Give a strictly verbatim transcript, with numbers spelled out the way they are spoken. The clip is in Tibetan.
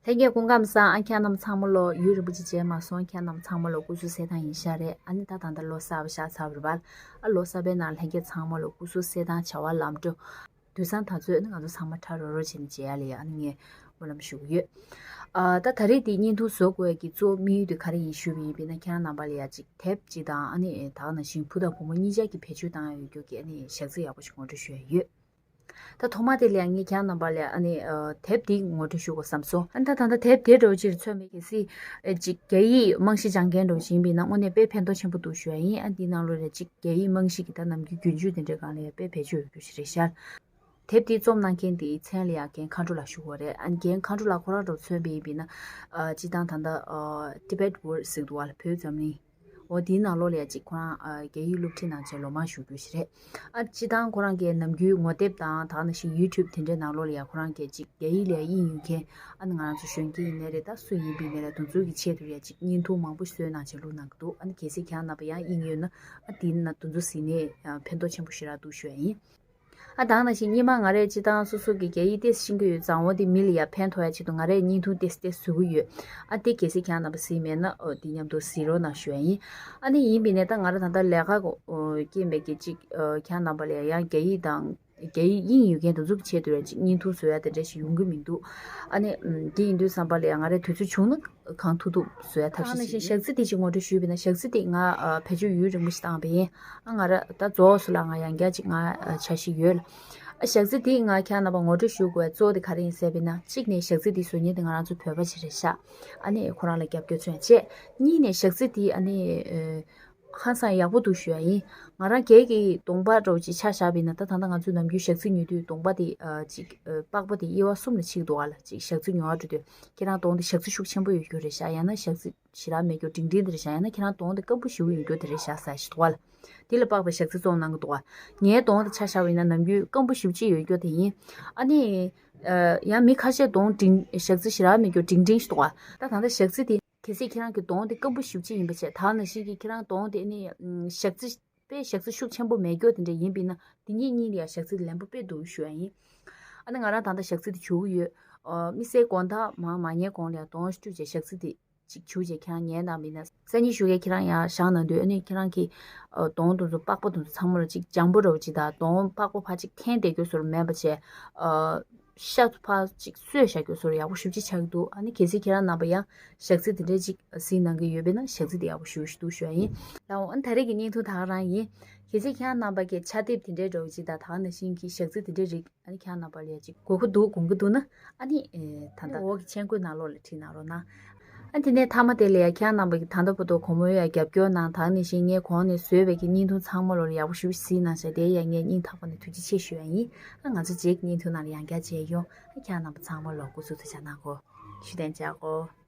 ལྷན་རྒྱས་སྐུ་ཁམས་བཟང་། ཨ་ཁྱེད་རྣམས་ཚང་མ་ལོ་ཡུན་རིང་པོ་ཅིག་མཇལ་མ་སོང་། ཁྱེད་རྣམས་ཚང་མ་ལོ་སྐུ་གཟུགས་གསལ་ཐང་ཡིན་ཤག་རེད། ཨ་ནི་ད་ད་ལྟ་ལོ་གསར་པ་ཤར་ཚར་བ་རེད་པ། ཨ་ལོ་གསར་པའི་ནང་ལྷན་རྒྱས་ཚང་མ་ལོ་སྐུ་གཟུགས་གསལ་ཐང་བྱ་བ་ལམ་འགྲོ། དུས་བཟང་དང་ཚོད་ནི་ང་ཚོ་ཚང་མ་ཕྲ་རོལ་རོལ་བྱས་ནས་མཇལ་ཡ་ལ་ཡ་ཨ་ནི་ངས་སྨོན་ལམ་ཞུ་གི་ཡོད། ཨ་ད་ད་རེས་འདི་བརྙན་ཐུང་བཟོ་དགོས་ཀྱི་གཙོ་བོ་དམིགས་ཡུལ་དེ་ག་རེ་ཡིན་ཞུས་པ་ཡིན་པས་ན། ཁྱེད་རང་རྣམ་པ་ལ་ཡ་ཅིག་དེབ་ཅིག་དང་། ཨ་ནི་ད་ག་ནང་བཞིན་བུ་དང་བུ་མོ་གཉིས་ཆ་གི་བེད་སྤྱོད་བཏང་ཡ་ཡོད་རྒྱུ་གི་ཨ་ནི་ཞག་རྩི་ཡག་པོ་ཞིག་ངོ་སྤྲོད་ཞུ་ཡ་ཡོད། ད་ཐོག་མ་དེ་ལ་ཡང་ངས་ཁྱེད་རྣམ་པ་ལ་ཨ་ནི་ཨ་དེབ་འདི་ངོ་སྤྲོད་ཞུ་དགོས་བསམ་སོང་། ཨ་ད་ད་ལྟ་དེབ་དེ་འདྲ་བོ་ཅིག་མཚོན་པའི་གལ་སྲིད་ཨ་ཅིག་རྒྱ་ཡིག་རྨང་གཞི་སྦྱང་མཁན་འདྲ་བོ་ཞིག་ཡིན་པ་ཡིན་ན་དངོས་གནས་དཔེ་ཕན་ཐོགས་ཆེན་པོ་འདུག་ཞུ་ཡ་ཡིན། ཨ་འདིའི་ནང་ལོགས་ལ་ཅིག་རྒྱ་ཡིག་རྨང་གཞི་གི་ད་ནམ་རྒྱུན་རྒྱུན་སྤྱོད་དེ་འདྲའི་སྒང་ལ་ཡང་དཔེ་བེད་སྤྱོད་ཡོད་རྒྱུ་ཞིག་རེད་ཤག། དེབ་འདི་རྩོམ་གནང་མཁན་དེའི་མཚན་ལ་ཡང་རྒན་མཁའ་འགྲོ་ལགས་ཞུ་དགོས་རེད། ཨ་རྒན་མཁའ་འགྲོ་ལགས་ཁོ་རང་འདྲ་བོ་མཚོན་པ་ཡིན་པ་ཡིན་ན་ཨ་སྤྱིར་བཏང་ད་ལྟ་ཨ་Tibet Word ཟེར་གི་འདུག་བ་ལ། བོད་འཛམ་གླིང་། འོ་དེའི་ནང་ལོགས་ལ་ཡ་ཅིག་ཁོ་རང་ཨ་རྒྱ་ཡིག་སློབ་ཁྲིད་གནང་བྱས་ལོ་མང་བཞུགས་རྒྱུ་ཞིག་རེད། ཨ་སྤྱིར་བཏང་ཁོ་རང་གི་ནམ་རྒྱུན་ངོ་དེབ་དང་ད་ག་ནང་བཞིན་YouTube དེ་འདྲའི་ནང་ལོགས་ལ་ཡ་ཁོ་རང་གིས་ཅིག་རྒྱ་ཡིག་ལ་ཡ་དབྱིངས་ཡོད་མཁན། ཨ་ནི་ང་རང་ཚོ་གཞོན་སྐྱེས་ཡིན་ནའི་རེད། ད་སུ་ཡིན་པ་ཡིན་ནའི་རེད། དེ་ཚོའི་གི་ཆེད་དུ་ཡ་ཅིག་བརྙན་ཐུང་མང་པོ་བཟོས་གནང་བྱས་བླུགས་གནང་གི་འདུག། ཨ་ནི་གལ་སྲིད་ཁྱེད་རང་རྣམ་པ་ཡང་དབྱིངས་ཡོད་ན་ཨ་དེ་ན་དེ་ཚོ་གཟིགས་ནས་ཨ་ཕན་ཐོགས་ཆེན་པོ་ཞེ་དྲག་འདུག་ཞུ་ཡ་ཡིན། ཨ་ད་ག་ནང་བཞིན་སྔོན་མ་ང་རས་སྤྱིར་བཏང་སོ་སོ་གི་རྒྱ་ཡིག་ཏོག་ཙམ་ཤེས་ཀྱི་ཡོད་ཙང་། འོ་དེ་མི་ལ་ཡ་ཕན་ཐོགས་ཡ་ཆེད་དུ་ང་རས་བརྙན་ཐུང་ཏོག་ཙམ་ཏོག་ཙམ་བཟོ་གི་ཡོད། ཨ་དེ་གལ་སྲིད་ཁྱེད་རྣམ་པ་གཟིགས་མེད་ན་འོ་དེ་མཉམ་དུ་གཟིགས་རོགས་གནང་ཞུ་ཡ་ཡིན། ཨ་ནི་ཡིན་པ་ཡིན་ནའི་ད་ང་ར་ད་ལྟ་ལས་ཀ་གོ་རྐྱེན་པས་ཀྱི་ཅིག་ཨ་ཁྱེད་རྣམ་པ་ལ་ཡ་ཡང་རྒྱ་ཡིག་དང་རྒྱ་ཡིག་དབྱིངས་ཡོད་མཁན་དེ་ཚོ་གི་ཆེད་དུ་ཡ་ཅིག་བརྙན་ཐུང་བཟོ་ཡ་དེ་འདྲ་ཞིག་ཡོང་གི་མི་འདུག། ཨ་ནི་ཨམ་དེ་ཡིན་དུས་ཙམ་པ་ལ་ཡ་ང་རས་དུས་ཚོད་བྱུང་ན་གང་ཐུབ་ཐུབ་བཟོ་ཡ་ཐབས་ཤེས་བྱེད་ཀྱི་ཡིན། ཞག་རྩི་དེ་ཅིག་ངོ་སྤྲོད་ཞུས་པ་ཡིན་ན། ཞག་རྩི་དེ་ང་ཨ་བེད་སྤྱོད་ཡུན་རིང་པོ་ཞིག་བཏང་བ་ཡིན། ཨ་ང་ར་ད་རྫོགས་སོང་ལ། ང་ཡང་བསྐྱར་ཅིག་ང་ཨ་འཆར་གཞི་ཡོད་ལ། ཨ་ཞག་རྩི་དེ་ང་ཁྱེད་རྣམ་པ་ངོ་སྤྲོད་ཞུ་དགོས་པའི་གཙོ་བོ་དེ་ག་རེ་ཡིན་ཟེར་བ་ཡིན་ན། གཅིག་ནས་ཞག་རྩི་དེ་བཟོ་མཁན་དེ་ང་རང་ཚོ་བོད་པ་ཅིག་རེད་ཤག། ཨ་ནི་ཁོ་རང་ལ་རྒྱབ་སྐྱོར་མཚོན་བྱས། གཉིས་ནས་ཞག་རྩི་དེ་ཨ་ནི་ཨ་ཧང་སང་ཡག་པོ་འདུག་ཞུ་ཡ་ཡིན། ང་རང་སྒེར་གྱི་གདོང་པ་འདྲ་བོ་ཅིག་ཆ་བཞག་པ་ཡིན་ན། ད་ད་ལྟ་ང་ཚོས་ནམ་རྒྱུན་ཞག་རྩི་ཉོ་དུས་གདོང་པ་དེ་ཨ་ཅིག་ཨ་པགས་པ་དེ་དབྱེ་བ་གསུམ་ལ་ཕྱེ་གི་འདུག་ག་ལ། ཅིག་ཞག་རྩི་ཉོ་བ་འགྲོ་དུས་ཁྱེད་རང་གདོང་དེ་ཞག་རྩི་ཤུགས་ཆེན་པོ་ཡོད་རྒྱུ་རེད་ཤག། ཡང་ན་ཞག་རྩི་ཞེ་དྲག་མེད་རྒྱུ་འབྲིང་འབྲིང་དེ་རེད་ཤག། ཡང་ན་ཁྱེད་རང་གདོང་དེ་སྐམ་པོ་ཞེ་པོ་ཡོད་རྒྱུ་དེ་རེད་ཤག་ཟེར་ཞིག་འདུག་ག་ལ། དེ་ལ་དཔག་པའི་ཞག་རྩི་བཙོང་གནང་གི་འདུག་ག། ངའི་གདོང་དེ་ཆ་བཞག་པ་ཡིན་ན་ནམ་རྒྱུན་སྐམ་པོ་ཞེ་པོ་ཅིག་ཡོད་རྒྱུ་དེ་ཡིན། ཨ་ནི་ཨ་ཡང་མི་ཁ་ཤས་གདོང་འབྲིང་ཞག་རྩི་ཞེ་དྲག་མེད་རྒྱུ་འབྲིང་འབྲིང་ཞིག་འདུག་ག། ད་ད་ལྟ་ཞག་རྩི་དེ་གལ་སྲིད་ཁྱེད་རང་གི་གདོང་དེ་སྐམ་པོ་ཞེ་པོ་ཅིག་ཡིན་པ་བྱས། ད་ག་ནང་བཞིན་གྱི་ཁྱེད་རང་གདོང་དེ་ནི་ཨམ་ཞག་རྩི་དཔེ་ཞག་རྩི་ཤུགས་ཆེན་པོ་མེད་རྒྱུ་དེ་འདྲ་ཡིན་པ་ཡིན་ན། དེ་གཉིས་གཉིས་ལ་ཡང་ཞག་རྩི་དེ་ལེན་པོ་དཔེ་འདུག་ཞུ་ཡ་ཡིན། ཨ་ནི་ང་རང་ད་ལྟ་ཞག་རྩི་དེ་བྱུག་གི་ཡོད། ཨ་དམིགས་བསལ་དགོང་དག་མར་མ་ཉལ་གོང་ལ་ཡང་གདོང་བཀྲུས་བྱས་ཞག་རྩི་དེ་ཅིག་བྱུགས་བྱས་ཁྱེད་རང་ཉལ་གནང་བ་ཡིན་ན། སང་ཉིན་ཞོགས་ཀས་ཁྱེད་རང་ཡར་བཞེངས་གནང་དུས་ཨ་ནི་ཁྱེད་རང་གི་ཨ་གདོང་དེ་ཚོ་པགས་པ་དེ་ཚོ་ཚང་མ་ལ་ཅིག་འཇམ་པོ་འདྲ་བོ་ཅིག་དང་། གདོང་པགས་པ་ཕར་ཅིག་འཐེན་བསྡད་རྒྱུ་བཟོ་འདྲ་མེད་པ་བྱས། ཨ་ཤ་ཚ་ཕར་ཅིག་གསོས་བཞག་རྒྱུ་བཟོ་འདྲ་ཡག་པོ་ཞེ་པོ་ཅིག་ཆགས་ཀྱི་འདུག། ཨ་ནི་གལ་སྲིད་ཁྱེད་རང་རྣམ་པ་ཡང་ཞག་རྩི་དེ་འདྲས་ཅིག་གཟིགས་གནང་གི་ཡོད་པ་ཡིན་ན། ཞག་རྩི་དེ་ཡག་པོ་ཞེ་པོ་ཞིག་འདུག་ཞུ་ཡ་ཡིན། ལགས་འོང་། ཨ་ནི་ད་རེས་ཀྱི་བརྙན་ཐུང་ད་ག་རང་ཡིན། གལ་སྲིད་ཁྱེད་རང་རྣམ་པ་གིས་ཕྱག་དེབ་དེ་འདྲས་འདྲ་བོ་ཅིག་དང་། ད་ག་ནང་བཞིན་གྱི་ཞག་རྩི་དེ་འདྲས་རིགས་ཨ་ནི་ཁྱེད་རང་རྣམ་པ་ལ་ཡ་ཅིག་དགོས་མཁོ་འདུག་དགོངས་ཀྱི་འདུག་ན། ཨ་ནི་ཨེ་ད་ལྟ་འོག་གི་མཆན་བཀོད་ནང་ལོགས་ལ་བྲིས་གནང་རོགས་གནང་། ཨ་དེ་ནས་མཐའ་མ་དེ་ལ་ཡ་ཁྱེད་རྣམ་པ་གིས་ད་ལྟ་བར་དུ་གོ་མོ་ཡ་རྒྱབ་སྐྱོར་གནང་། ད་ག་ནང་བཞིན་ངས་གོང་ནས་བཟོས་པའི་གི་བརྙན་ཐུང་ཚང་མ་ལོགས་ལ་ཡག་པོ་ཞེ་པོ་ཞིག་གཟིགས་གནང་བྱས། དེ་ཡ་ངས་སྙིང་ཐག་པ་ནས་ཐུགས་རྗེ་ཆེ་ཞུ་ཡ་ཡིན། ཨ་ང་ཚོ་རྗེས་ཀྱི་བརྙན་ཐུང་ནང་ལ་ཡང་བསྐྱར་མཇལ་ཡོང་། ཨ་ཁྱེད་རྣམ་པ་ཚང་མ་ལོ་སྐུ་གཟུགས་ཐུགས་ཅག་གནང་གོ། ཞུ་དན་ཅག་གོ།